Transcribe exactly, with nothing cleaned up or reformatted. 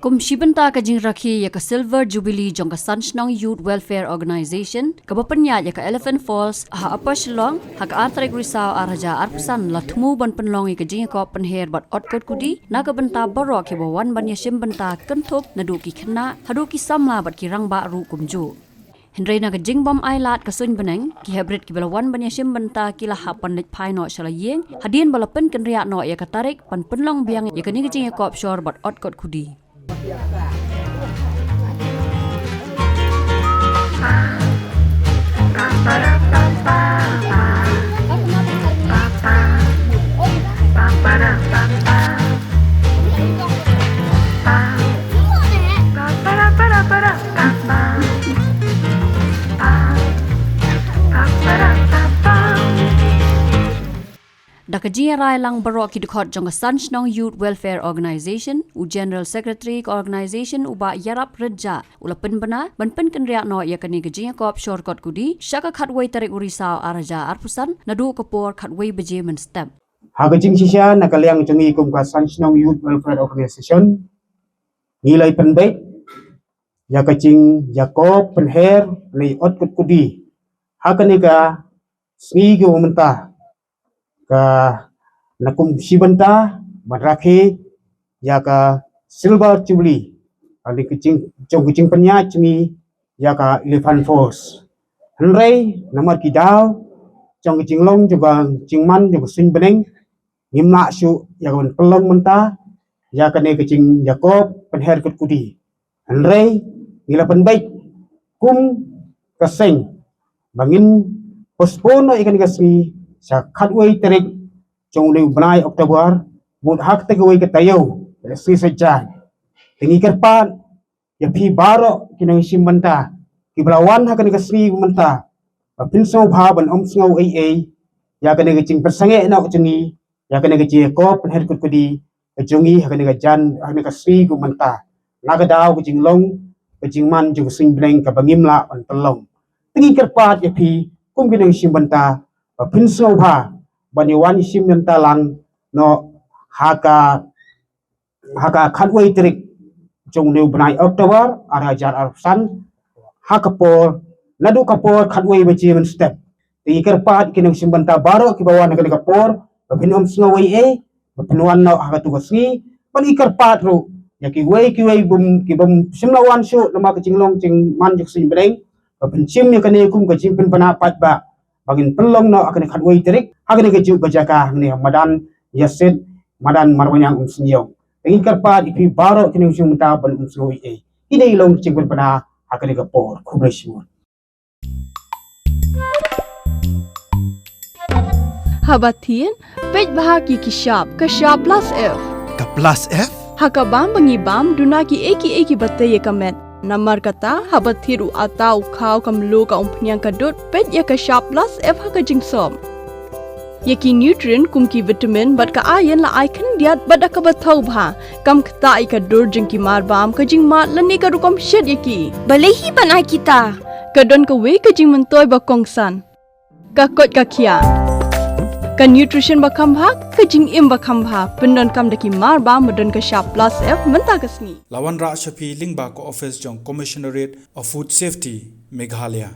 Kum shi bynta ka jingrakhe ïa ka Silver Jubilee jong ka San Shnong Youth Welfare Organization, kaba pynïaid ïa ka Elephant Falls, ha Upper Shillong, ha ka ar tarik Risaw ar hajar arphew san, la thmu ban pynlong ïa ka jingïakop pynher bad ot kot kudi, na ka bynta baroh kiba wan ban ïashim bynta, kynthup naduh ki khynnah haduh ki samla bad ki rangbah ruh kumjuh. Hynrei na ka jingbym ailad ka suiñ bneng, ki heprit kiba la wan ban ïashim bynta ki la hap ban leit phai noh sha la ïing, hadien ba la pynkynriah noh ïa ka tarik ban pynlong biang ïa kane ka jingïakop shor bad ot kot kudi. Da ka jingïarai lang baroh ki dkhot jong ka San Shnong Youth Welfare Organization, u General Secretary ka organization u Bah Ïarap Rynjah, u la pynbna ban pynkynriah noh ïa kane ka jingïakop shor kot kudi sha ka khatwei tarik u Risaw ar hajar arphew san, naduh ka por khatwei baje mynstep. Ha ka jingshisha na ka liang jong ngi kum ka San Shnong Youth Welfare Organization, ngi la pynbeit ïa ka jingïakop pynher ne ot kot kudi ha kane ka sngi kaba mynta, ka na kum shi bynta ban rakhe ïa ka Silver Jubilee, ha ne ka jing, jong ka jingpynïaid jong ngi ïa ka Elephant Falls. Hynrei namar ki daw jong ka jinglong jong ka jingman jong ka suiñ bneng, ngim lah shuh ïa ka ban pynlong mynta ïa kane ka jingïakop pynher kot kudi. Hynrei ngi la pynbeit kum ka seng ba ngin postpone noh ïa kane ka sngi sha khatwei tarik jong une u bnai October, mut ha kata kawei ka taïew, ka sngi Saitjaiñ. Te ngi kyrpad ïa phi baroh ki nongïashim bynta kiba la wan ha kane ka sngi mynta, ba phin sngewbha ban ym sngew ei ei ïa kane ka jingpynsangeh noh jong ngi ïa kane ka jingïakop pynher kot kudi ka jong ngi ha kane ka jan, ha kane ka sngi mynta, na ka daw ka jinglong ka jingman jong ka suiñ bneng kaba ngim lah ban pynlong. Te ngi kyrpad ïa phi kum ki nongïashim bynta ba phin sngewbha ban ïa wan ïashim bynta lang noh ha ka ha ka khatwei tarik jong une u bnai October ar hajar arphew san, ha ka por, naduh ka por khatwei baje mynstep. Te ngi kyrpad ki nongïashim bynta baroh kiba wan ha kane ka por ba phin ym sngew ei ei, ba phin wan noh ha katu ka sngi. Bad ngi kyrpad ruh ïa kiwei kiwei bym, kibym shym la wan shuh namar ka jinglong jingman jong ka suiñ bneng, ba phin shim ïa kane kum ka jingpynbna paidbah ba ngin pynlong noh ha kane khatwei tarik ha kane kajuh ka jaka, hangne ha madan Ïasit, madan Mawryngkneng Umsning. Te ngi kyrpad ïa phi baroh ki nongïashim bynta ban ym sngew ei ei. Kine ki long ki jingpynbna ha kane ka por. Khublei shibun. Haba thied, peit bha ïa ki shap, ka shap plus F. Ka plus F? Ha ka bam ba ngi bam, duna kiei kiei kiba tei ïa ka met. Namar kata, haba thied u atta, u khaw, ka mluh, ka umphniang, ka dud, peit ïa ka shap plus F ha ka jingsop. Ïa ki nutrient kum ki vitamin bad ka iron la ai khyndiat bad da kaba thaw bha, kam ktah ïa ka dur jong ki marbam, ka jingmad lane ka rukom shet ïa ki. Balei hi ban ai kita? Ka don kawei ka jingmyntoi ba kongsan. Ka koit ka khiah. Ka nutrition ba kham bha, ka jingim ba kham bha, pyndonkam da ki marbam ba don ka shap plus F mynta ka sngi. La wanrah sha phi lyngba ka office jong Commissionerate of Food Safety, Meghalaya.